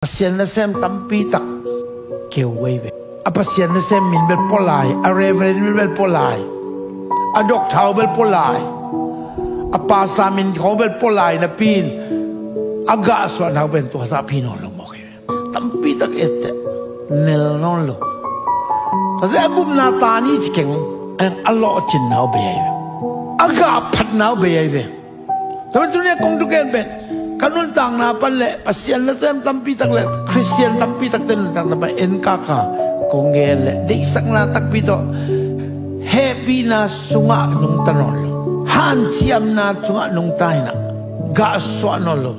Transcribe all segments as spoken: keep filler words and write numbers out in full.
Pasian nasem tampi tak keu ei ve. A Pasian nasem min bel pua lai, a reverend min bel pua lai, a doctor bel pua lai, a pastor min khawng bel pua lai napi in a gahsuahna uh pen tua zah phi nawn lo mawk ei ve. Tampi tak etteh, nel nawn lo. Tua zah a gupna ta ni ci keng, a lawhcinna uh bei ei ve. A gahphatna uh bei ei ve. Tua pen tuni a kong thugen pen, ka nuntakna pan le Pasian nasem tampi tak le Khristian tampi takte nuntakna pan enkaka kong gen le deihsakna takpi tawh hehpihna sungah nungta nawn lo, hanciamna sungah nungta hi-in ah gahsuah nawn lo.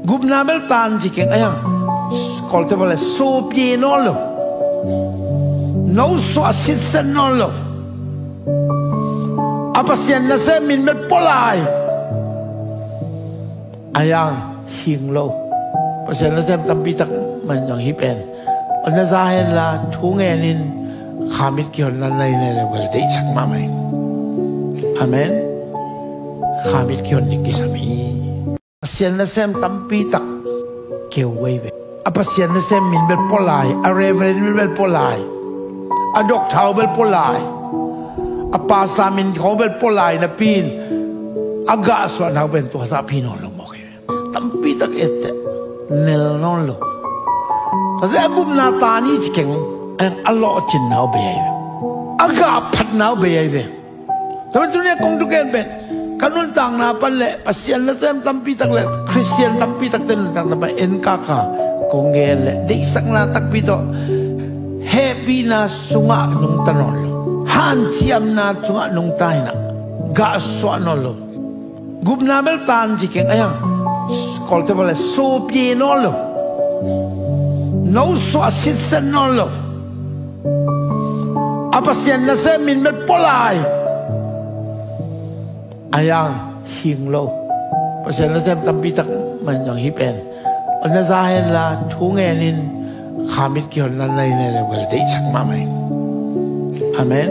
Gupna bel tan ci keng, a yang Kawlte bang le supie nawn lo, nosuah sitset nawn lo. A Pasian nasem min bel pua lai, a yang hing lo. Pasian nasem tampi tak man zong hih pen na za hen la, thu ngenin khamit kihonna na hi leh bel deihsak mahmah hi. Amen. Khamit kihon ding kisam hi. Pasian nasem tampi tak keu ei ve. A Pasian nasem min bel pua lai, a reverend min bel pua lai, a doctor bel pua lai, a pastor min khawng bel pua lai napi in a gahsuahna uh pen tua zah phi nawn lo mawk ei ve. Tampi tak etteh, nel nawn lo. Tua zah a gupna ta ni ci keng, a lawhcinna uh bei ei ve. A gahphatna uh bei ei ve. Tua pen tuni a kong thugen pen, ka nuntakna pan le Pasian nasem tampi tak le Khristian tampi takte nuntakna pan enkaka kong gen le deihsakna takpi tawh hehpihna sungah nungta nawn lo, hanciamna sungah nungta hi-in ah gahsuah nawn lo. Gupna bel tan ci keng, a yang Kawlte bang le supie nawn lo, nosuah sitset nawn lo. A Pasian nasem min bel pua lai, a yang hing lo. Pasian nasem tampi tak man zong hih pen na za hen la, thu ngenin khamit kihonna na hi leh bel deihsak mahmah hi. Amen.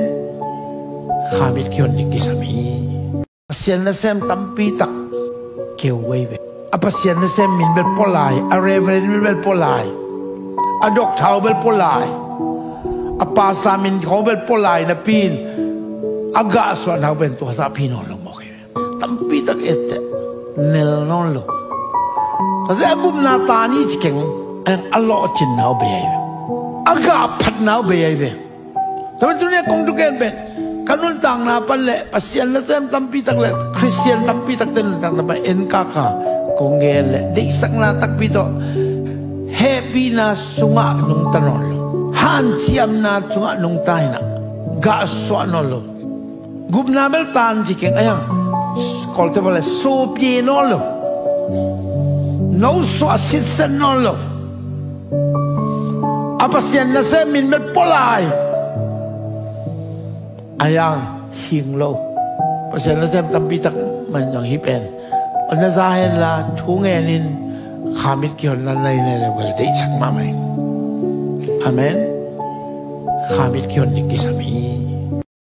Khamit kihon ding kisam hi. Pasian nasem tampi tak keu ei ve. A Pasian nasem min bel pua lai, a reverend min bel pua lai, a doctor bel pua lai, a pastor min khawng bel pua lai napi in a gahsuahna uh pen tua zah phi nawn lo mawk ei ve. Tampi tak etteh, nel nawn lo. Tua zah a gupna ta ni ci keng, a lawhcinna uh bei ei ve. A gahphatna uh bei ei ve. Tua pen tuni a kong thugen pen, ka nuntakna pan le Pasian nasem tampi tak le Khristian tampi takte nuntakna pan enkaka kong gen le deihsakna takpi tawh hehpihna sungah nungta nawn lo, hanciamna sungah nungta hi-in ah gahsuah nawn lo. Gupna bel tan ci keng, a yang Kawlte bang le supie nawn lo, nosuah sitset nawn lo. A Pasian nasem min bel pua lai, a yang hing lo. Pasian nasem tampi tak man zong hih pen na za hen la, thu ngenin khamit kihonna na hi leh bel deihsak mahmah hi. Amen. Khamit kihon ding kisam hi.